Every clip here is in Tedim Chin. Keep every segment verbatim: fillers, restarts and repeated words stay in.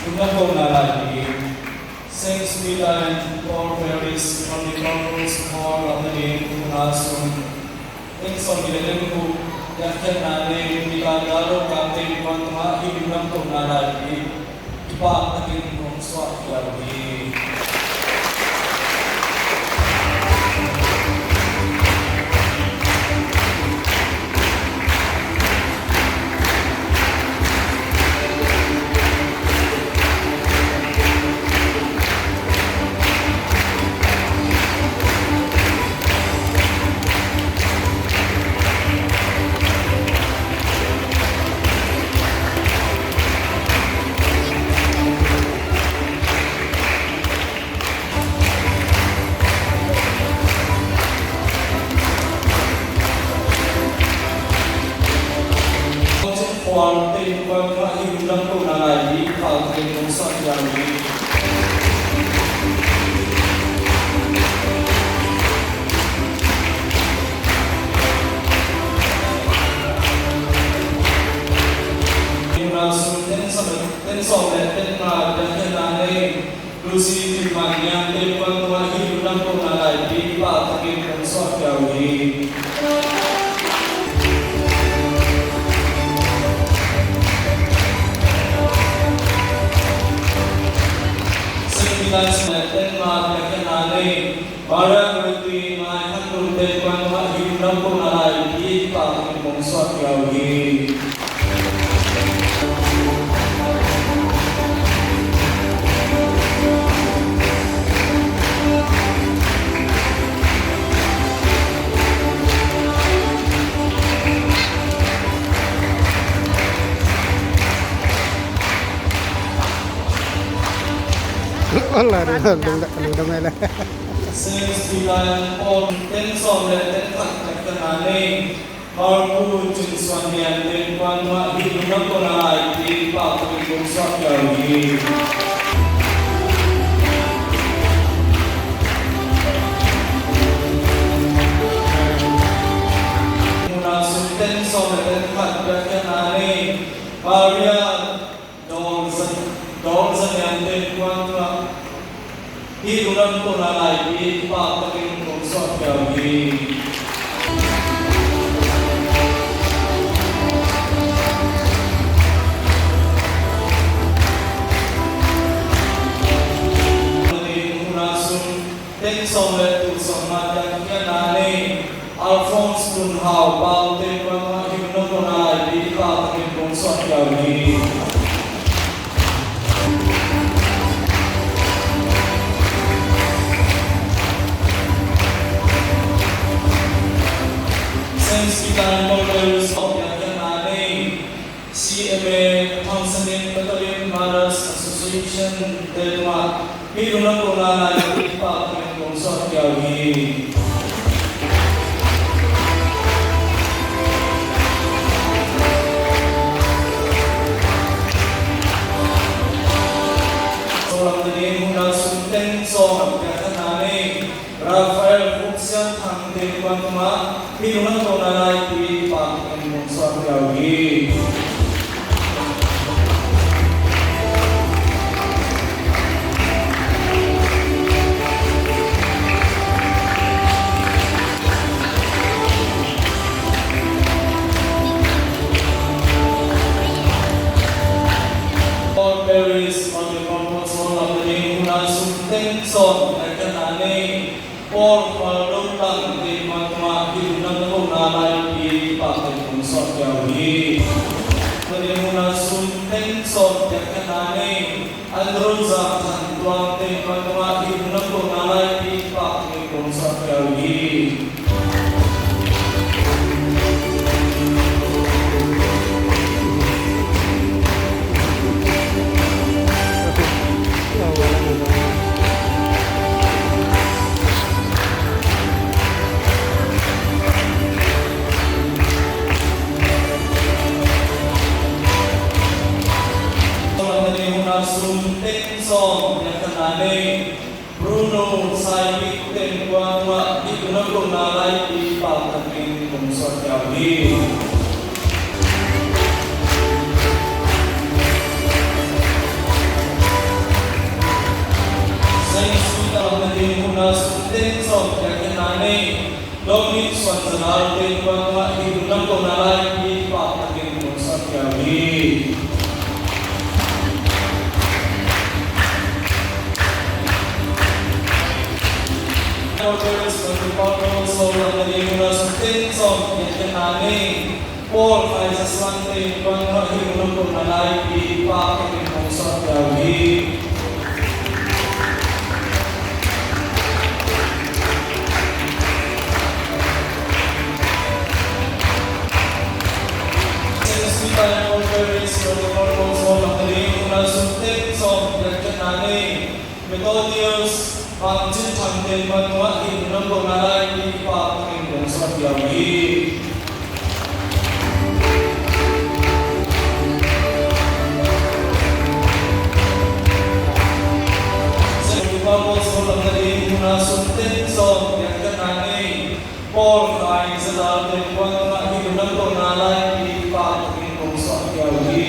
Lungdam kohna lai hi. Saint Peter and Paul Parish Multipurpose Hall, Lamka ding, Huna sung, teng sawm nih le teng guk, biakpiakna nei Peter Galo Kamte kuan tungah hih lungdam kohna lai hi. Kipak takin kong suah khia uh hi. Ten sawm le ten nga, biakpiakna nei Lucy Kim Mang Niang te kuan tungah hih lungdam kohna laipi kipak takin kong suah khia uh hi. Saint Peter's Ten Mart biakpiakna nei Maria Ruti Ngai Khan Lun te kuan tungah hih lungdam kohna laipi kipak takin kong suah khia uh hi. Ala, lungdam, lungdam ngai la. Saint Peter Paul ten sawm le ten khat biakpiakna nei Marpu Cin Suan Lian te kuan tungah hih lungdam kohna laipi kipak takin kong suah khia uh hi. Huna sung ten sawm le ten khat biakpiakna nei Maria Dawng Za, Dawng Za Niang te kuan tungah hih lungdam kohna laipi kipak takin kong suah khia uh hi. Huna sung ten sawm le tul sawm mah biakpiakna nei Alphonse Tun Hau Pau te kuan tungah hih lungdam kohna laipi kipak takin kong suah khia uh hi. Saint Peter Memorial Sawm biakpiakna nei C M A Thongsanin Catholic Mothers Association te tungah hih lungdam kohna laipi kipak takin kong suah khia uh hi. Sawlam tading huna sung ten sawm biakpiakna nei Rafael Khuk Sian Thang te kuan tungah hih lungdam kohna laipi kipak takin kong suah khia uh hi. Paul Parish Multipurpose Hall lam tading huna sung ten sawm biakpiakna nei Paul Khual Lo Tang te kuan tungah hih lungdam kohna laipi kipak takin kong suah khia uh hi. Tading huna sung ten sawm biakpiakna nei Andrew Zang Than Tuang te kuan tungah hih lungdam kohna laipi kipak takin kong suah khia uh hi. Nei Bruno Saipik teng kuang tungah hih unam kohna laipi paktakin kong suak kei uh hi. Saint Peter nading hun a sum teng sawm piak kei na nei. Dominic Suan Za Dal teng kuang tungah hih unam kohna laipi paktakin kong suak kei uh hi. Paul Khai Za Suan teng kuang tungah hih unam kohna laipi paktakin kong suak kei uh hi. Methodius Bang Cin Thang teng kuang tungah hih unam kohna laipi paktakin kong suak kei uh hi. Saint Peter Paul Suan Lam nading hun a sum teng sawm piak kei na nei. Paul Khai Za Dal teng kuang tungah hih unam kohna laipi paktakin kong suak kei uh hi.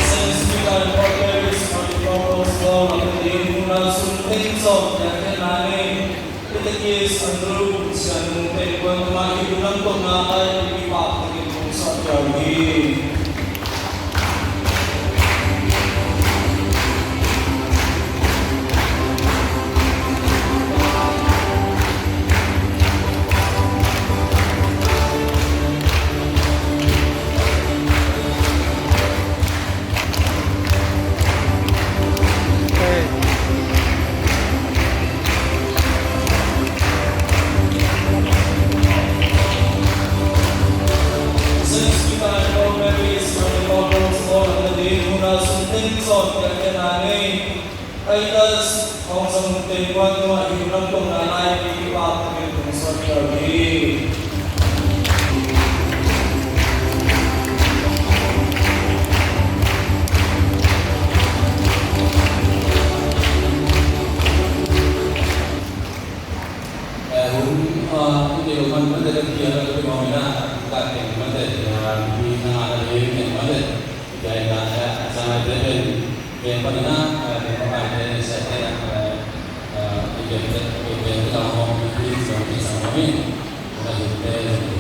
Saint Peter Paul Parish, Paul Suan Lam nading hun a sum teng sawm piak kei na nei. Peter Kiss Andrew Sian Mung teng kuang tungah hih unam kohna laipi paktakin kong suak kei uh hi. Titus Hong Sang Hun teng kuang tungah hih unam kohna laipi paktakin kong suak kei uh hi. Eh, hun, ah, i te lo man man te ki ala lo man na, ka te man te, ah, mi na na le man te. Kaya na, eh, sa na te pen, pen pa na, eh, pen pa na, eh, sa te na, eh, eh, pen te, pen te na hong, pen sa hong, pen sa hong.